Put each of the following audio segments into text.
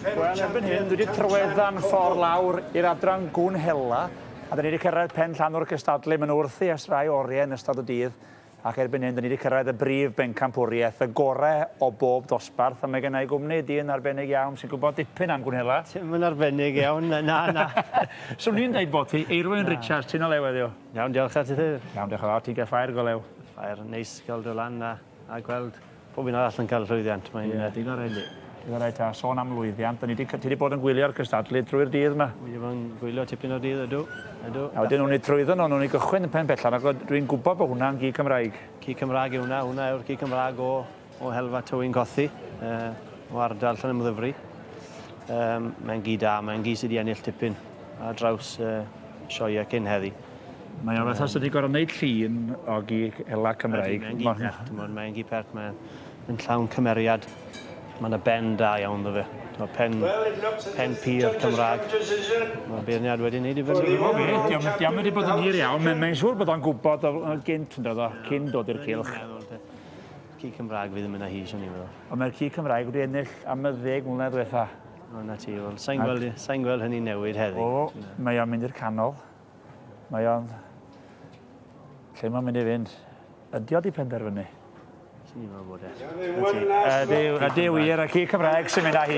Wel, erbyn hyn, dwi wedi trywedda'n ffordd lawr i'r adran gwn hela, a dyn ni wedi cyrraedd pen llanw'r cystadlu. Maen nhw wrthi ers rai oriau yn ystod y dydd, ac erbyn hyn, dyn ni wedi cyrraedd y brif bencampwriaeth, y gorau o bob dosbarth, a mae gen i gwmni dyn arbennig iawn sy'n gwybod dipyn am gwn hela. Ti'm yn arbennig iawn, na, na. Swn i'n deud bod ti, Eirwyn Richards, ti'n o lew heddiw? Iawn, diolch a ti Iawn, diolch yn fawr, ti'n cael ffair go lew. Ffair neis gael dod lan a, a gweld Pob un arall yn cael llwyddiant. Mae'n... Ie, digon rhaid. Digon rhaid ta. Sôn am lwyddiant, da ni 'di, ti 'di bod yn gwylio'r cystadlu trwy'r dydd 'ma. Wedi bod yn gwylio tipyn o'r dydd, ydw. Ydw. A wedyn o'n i trwyddo nhw, o'n i gychwyn yn pen pella, ac dwi'n gwybod bod hwnna'n gi Cymraeg. Ci Cymraeg yw hwnna, hwnna yw'r ci Cymraeg o, o helfa Tywyn Cothi, uh, o ardal Llanymddyfri. Um, mae'n gi da, mae'n gi sydd wedi ennill tipyn ar draws uh, sioeau cyn heddi. Mae o fatha 'sa ti gor'o' neud llun o gig hela Cymreig. Mae'n gi pert, t'mod, mae'n gi pert, mae'n yn llawn cymeriad. Ma' 'na ben da iawn 'ddo fe. T'mo' pen pen pur Cymra'g. Ma'r beirniad wedi neud 'i ben. T'mo' be' 'di o'm 'di o'm wedi bod yn hir iawn, mae'n mae'n siŵr bod o'n gwbod o o gynt on'd o'dd o, cyn dod i'r cylch. Ci Cymra'g fydd yn mynd â hi, swn i'n meddwl. Ond mae'r ci Cymraeg wedi ennill am y ddeg mlynedd dwetha. O 'na ti, wel sai'n gweld sai'n gweld hynny'n newid heddi. O, mae o'n mynd i'r canol. Mae o'n... Lle mae'n mynd i fynd? Ydy o 'di penderfynu? Swn i'n meddwl bod e. Ydy, ydy wir, y ci Cymraeg sy'n mynd â hi.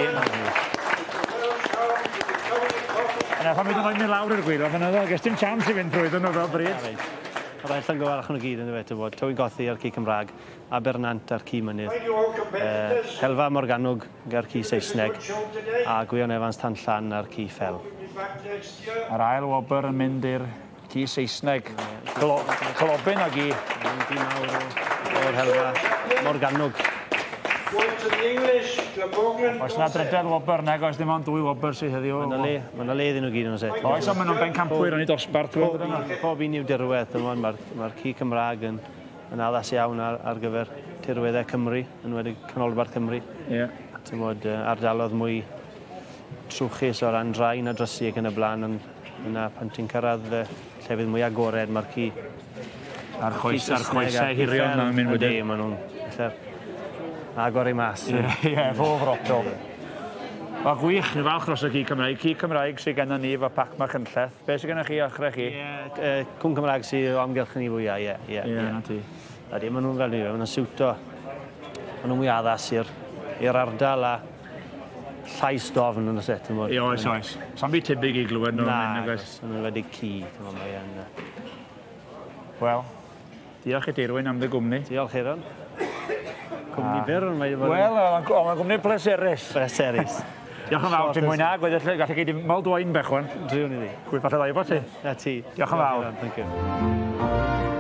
Yna pan mynd yn mynd lawr i'r gwaelod, fan yna, ges ti'm chance i fynd trwyddyn nhw fel bryd. Rhaid llongyfarch nhw gyd yn dweud, ti'n bod, Tywyn Gothi a'r ci Cymraeg, Abernant a'r ci mynydd, Helfa Morgannwg a'r ci Saesneg, a Gwion Evans Tan Llan a'r ci Ffel. A'r ail wobr yn mynd i'r ci Saesneg. Clo clobyn o gi. Mae'n gi mawr o, o'r Helfa Morgannwg. Oes 'na drydedd wobr? Nag oes, dim ond dwy wobr sydd heddiw. Mae 'na le, mae 'na le iddyn nhw gyd yn oes e? Oes, ond maen nhw'n bencampwyr yn eu dosbarth. Pob un, pob un i'w dirwedd, mae'r ma ci Cymraeg yn yn addas iawn ar, ar gyfer tirweddau Cymru, yn enwedig canolbarth Cymru. Ie. Yeah. Ti'n bod, ardalodd mwy trwchus o ran draen a drysu ac yn y blaen, ond yna pan ti'n cyrraedd llefydd mwy agored, mae'r ci... A'r choes, a'r choesau hirion na'n mynd wedyn. Ydy, maen nhw'n lle agor i mas. Ie, ie, fo frotol. O, gwych, ni'n falch dros y ci Cymraeg. Ci Cymraeg sydd gennym ni efo Pac Machynlleth. Be sydd gennych chi ochrau chi? Ie, cwn Cymraeg sydd o amgylch ni fwyaf, ie. Ie, ie, na ti. Ydy, maen nhw'n fel ni, maen nhw'n siwto, maen nhw'n mwy addas i'r i'r ardal a llais dofn yn y set. Ie, oes, oes. Sa'n byd tebyg i glywed nhw'n mynd, nag oes? Na, yn wedi ci, ti'n mae yn... Wel, diolch i Dirwyn am dy gwmni. Diolch, Eiron. Cwmni byr, ond mae... Wel, oedd o'n gwmni pleserus. Pleserus. Diolch yn fawr, ti'n mwynhau, gweddill, gallu gei di mulled wine bech wan. Driwn i di. Gwy falle ddau efo ti. Na ti. Diolch yn fawr. Thank you.